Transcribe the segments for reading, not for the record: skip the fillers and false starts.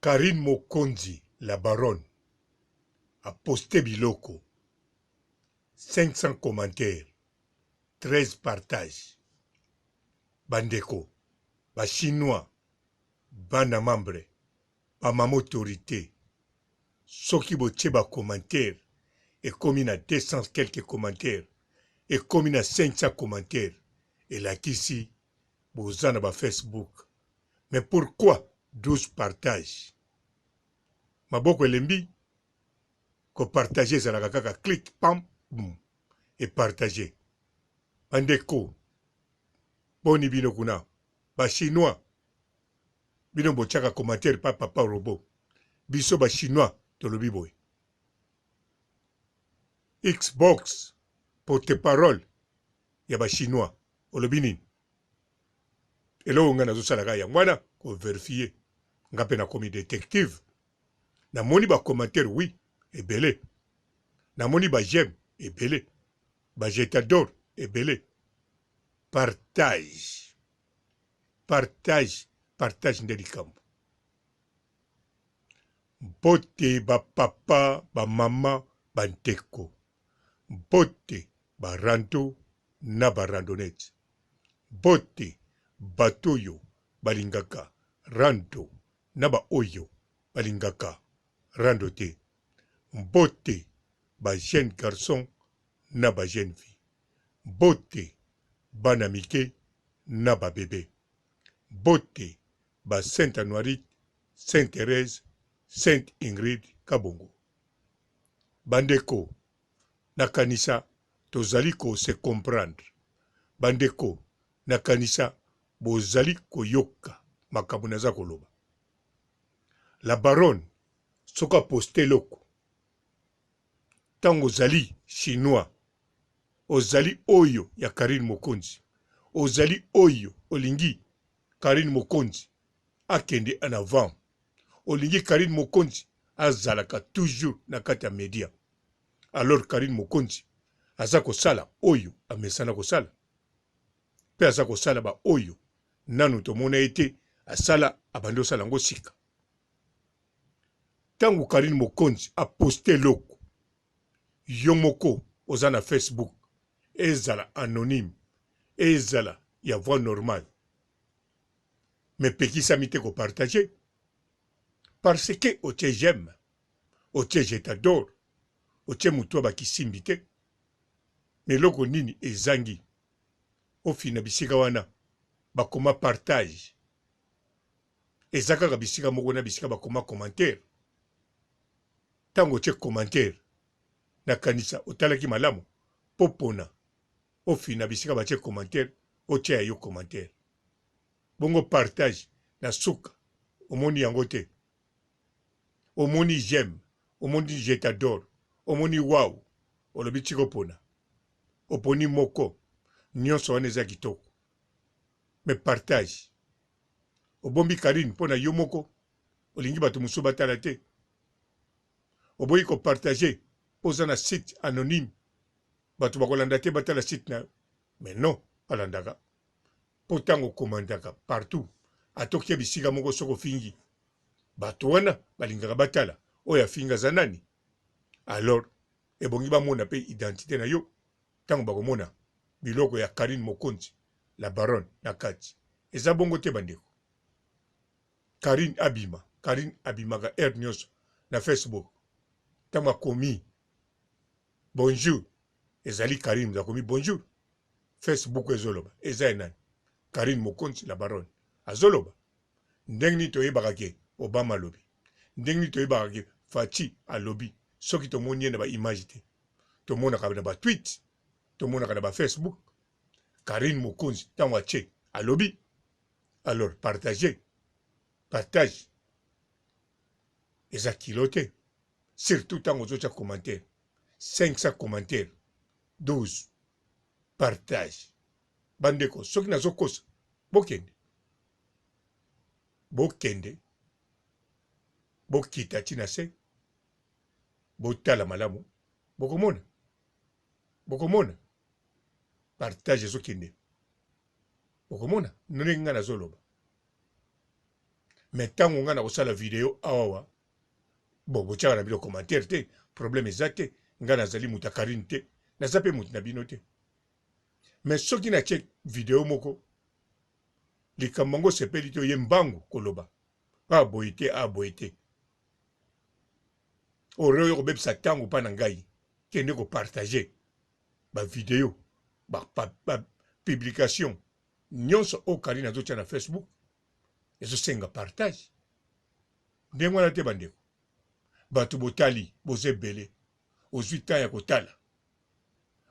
Carine Mokonzi la baronne a poste biloko 500 commentaires 13 partages ba ndeko ba chinois bana membre ba mama autorite soki botie ba commentaires ekomi na 200 quelques commentaires ekomi na 500 commentaires elakisi boza na ba Facebook mais pourquoi 12 partage maboko elembi ko partager ezalaka kaka clic pam bum e partager bandeko boni bino kuna ba chinois bino botiaka commentaire pa papa robot biso ba chinois tolobi boye xbox porte parole ya ba chinois olobi nini eloko ngai nazosala kaka yango wana ko verifier nga mpe nakomi detective namoni ba commentaire oui ebele namoni ba j'aime ebele ba jetador ebele partage partage partage nde likambo mbote ba papa ba mama ba ndeko mbote ba rando na ba randonnette mbote bato oyo balingaka rando na ba oyo balingaka rando te mbote ba jeune garçon na ba jeune fille mbote bana mike na ba bebe mbote ba saint anuarite saint Therèse saint Ingrid kabongo bandeko nakanisa tozali ko se comprendre bandeko nakanisa bozali koyoka makambo naza koloba la baronne soki aposte eloko ntango ozali chinois ozali oyo ya Carine Mokonzi ozali oyo olingi Carine Mokonzi akende en avant olingi Carine Mokonzi azalaka toujours na kati ya media alors Carine Mokonzi aza kosala oyo amesana kosala mpe aza kosala ba oyo nanu tomona ye te asala abandi osala yango sika ntango Carine Mokonzi aposte eloko yo moko oza na Facebook ezala anonyme ezala ya voix normale mais pekisami te ko partager parce que otie j'aime otie je t'adore otie mutu ya bakisimbi te mais eloko nini ezangi ofina bisika wana bakoma partage eza kaka bisika moko na bisika bakoma commentaire ntango otie commentaire nakanisa otalaki malamu mpo pona ofina bisika batie commentaire otia ya yo commentaire bongo partage na suka omoni yango te omoni j'aime omoni je t'adore omoni wow olobi tika opona oponi moko nyonso wana eza kitoko mais partage obombi Carine mpo na yo moko olingi bato mosusu batala te oboyi ko partager mpo oza na site anonyme bato bakolanda te batala site na yo mais non balandaka mpo ntango okomandaka partout ata okie bisika moko soki ofingi bato wana balingaka batala oyo afinga aza nani alors ebongi bamona mpe identite na yo ntango bakomona biloko ya Carine Mokonzi la baronne na kati eza bongo te bandeko Carine abima Carine abimaka heure nyonso na Facebook ntango akomi bonjour ezali Carine akomi bonjour Facebook ezoloba eza ya nani Carine Mokonzi la baronne azoloba ndenge nini toyebaka ke Obama alobi ndenge nini toyebaka ke Fatshi alobi soki tomoni ye na ba image te tomonaka na ba tweet tomonaka na ba Facebook Carine Mokonzi ntango atie alobi alors partage partage eza kilo te surtout ntango ozotia commentaire 500 commentaire 12 partage bandeko soki nazokosa bokende bokende bokita ti na se botala malamu bokomona bokomona partage ezokende bokomona ndenge ngai nazoloba. Mais ntango ngai nakosala video awawa, bon botiaka na bino commentaire te, problème eza te, ngai nazali moto ya Carine te, naza mpe moto na bino te. Mais soki natie video moko, likambo yango osepeli te, oye mbangu koloba ah boye te, ah boye te, ore oyo kobebisa ntango mpa na ngai, kende kopartage ba video ba, ba, ba publication nyonso oyo Carine azotia na Facebook ezosenga partage ndenge wana te bandeko bato botali boza ebele ozwi temps ya kotala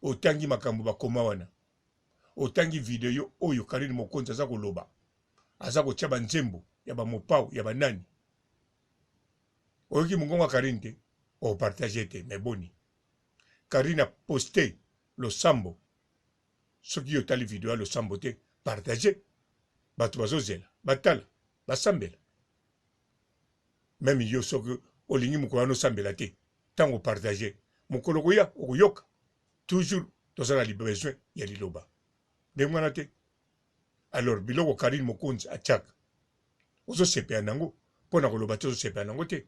otangi makambo bakoma wana otangi video oyo Carine Mokonzi aza koloba aza kotia banzembo ya bamopao ya banani oyoki mongongo ya Carine te opartage te me boni Carine a poste losambo soki yo otali video ya losambo te partage bato bazozela batala basambela meme yo soki olingi mokolo wana osambela te ntango opartage mokolo koya okoyoka toujours toza na besoin ya liloba ndenge wana te alors biloko Carine Mokonzi atiaka ozosepela nango mpo na koloba te ozosepela nango te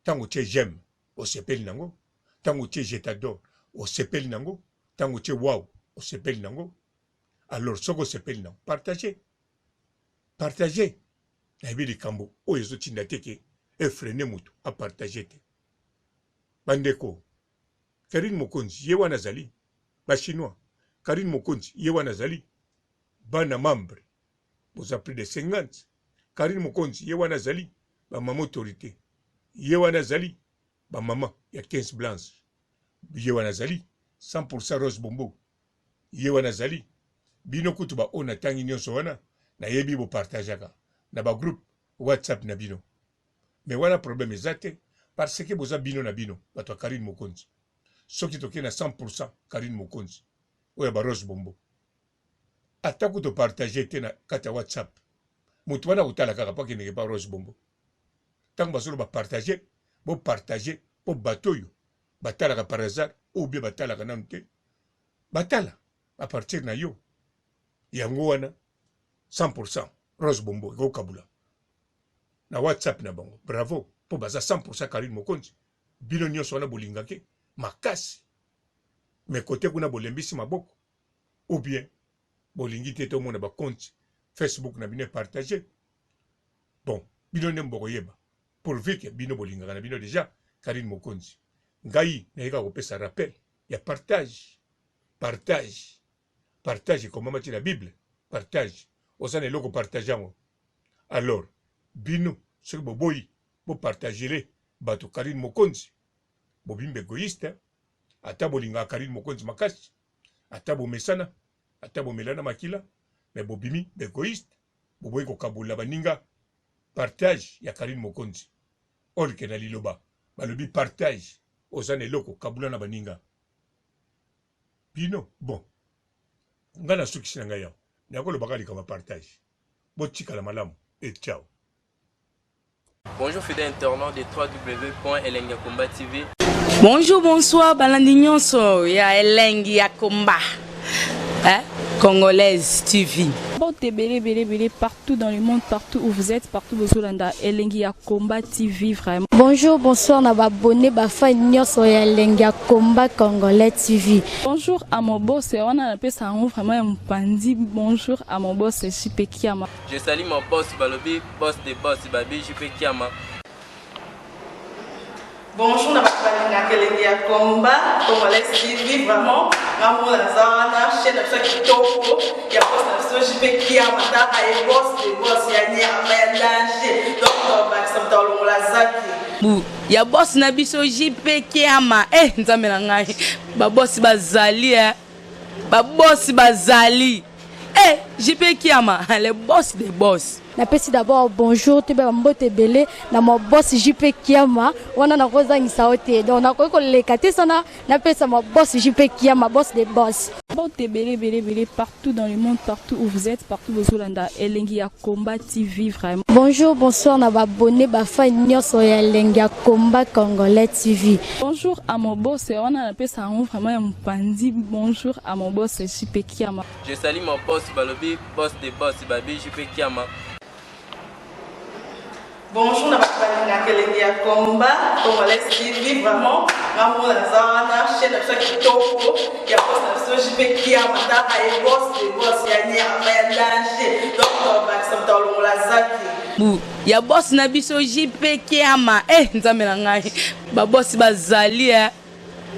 ntango otie j'aime osepeli nango ntango otie je t'adore osepeli nango ntango otie wow osepeli nango alors soki osepeli nango partage partage nayebi likambo oyo ezotinda te ke efrene moto apartage te bandeko Karine Mokonzi ye wana azali ba chinois Karine Mokonzi ye wana azali bana membre boza plus de 50 Karine Mokonzi ye wana azali ba mama autorite ye wana azali ba mama ya 15 blanche ye wana azali 100% Rose Bombo ye wana azali bino kutu ba oyo natangi nyonso wana nayebi bopartageaka na ba groupe WhatsApp na bino mais wana problème eza te parce que boza bino na bino bato ya Karine Mokonzi soki tokei na 100% Karine Mokonzi oyo ya ba Rose Bombo ata kutu partage te na kati ya WhatsApp moto wana akotala kaka mpo akendeke pa Rose Bombo ntango bazoloba partage bopartage mpo bato oyo batalaka par hasard ou bien batalaka nanu te batala a partir na yo yango wana 100% Rose Bombo ekokabula na WhatsApp na bango bravo mpo baza 100% Karine Mokonzi bino nyonso wana bolingake makasi me kote kuna bolembisi maboko ou bien bolingi te tomona ba compte Facebook na bino epartage bon bino nde bokoyeba pourvu que bino bolingaka na bino deja Karine Mokonzi ngai nayeka kopesa rappel ya partage partage partage ekomama ti na bible partage oza na eloko partage yango alors bino soki boboyi bopartagele bato Karine Mokonzi bobimba egoïste ata bolingaka Karine Mokonzi makasi ata bomesana ata bomelana makila me bobimi egoïste boboyi kokabola baninga partage ya Karine Mokonzi olke na liloba balobi partage oza na eloko kabula na baninga bino bon ngai nasukisi na ngai awa nakolobaka likambo ya partage botikala malamu et ciao. Bonjour fidèles internautes de www.elengiyakomba TV. Bonjour, bonsoir, balandi nyonso ya Elengi ya Komba. Hein? Congolaise TV. Mbote ebele ebele ebele partout dans le monde, partout où vous êtes, partout bozolanda Elengi ya Combat TV vraiment. Bonjour, bonsoir na ba abonné ba fan nyonso ya Elengi ya Combat Congolais TV. Bonjour à mon boss, wana napesa yango vraiment ya mopanzi. Bonjour à mon boss JP Kiama. Je salue mon boss balobi boss de boss babi JP Kiama. Bonjour na bato balingaka elengi ya combat congolais TV vraiment nga moko naza wana chaîne na biso ya kitoko ya boss na biso JP Kiama taka ye boss de boss ya nyama ya danger donc bakisa moto alongola zaki bu ya boss na biso JP Kiama eh nzambe na ngai ba boss bazali eh ba boss bazali eh JP Kiama le boss de boss. Napesi d'abord bonjour toyeba ba mbote ebele na ma boss JP Kiama wana nakozangisa yo te donc nakoki koleka te sana napesa ma boss JP Kiama boss de boss. Mbote ebele ebele ebele partout dans le monde partout où vous êtes partout bozolanda Elengi ya Combat TV vraiment. Bonjour bonsoir na ba abonnes ba fans nionso ya Elengi ya Combat Congolais TV. Bonjour à mon boss wana napesa yango vraiment ya mopanzi bonjour à mon boss JP Kiama. Je salue mon boss balobi boss de boss babi JP Kiama. Bonjour na bato balingaka elengi ya combat congolais TV, vraiment ngambo naza wana, chaîne na biso ya kitoko ya boss na biso JP Kiama, taka ye boss de boss ya nyama ya danger, donc tobakisa moto alongola zaki Bu ya boss na biso JP Kiama. Eh, nzambe na ngai, babosi bazali, eh.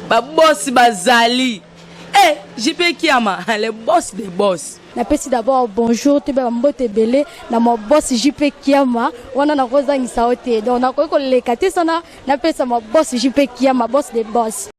Babosi bazali, eh, JP Kiama, le boss des boss. Napesi d'abord bonjour, toyeba bambote ebele na ma boss JP Kiama. Wana nakozangisa yo te, donc nakoki koleka te sana napesa ma boss JP Kiama, boss de boss.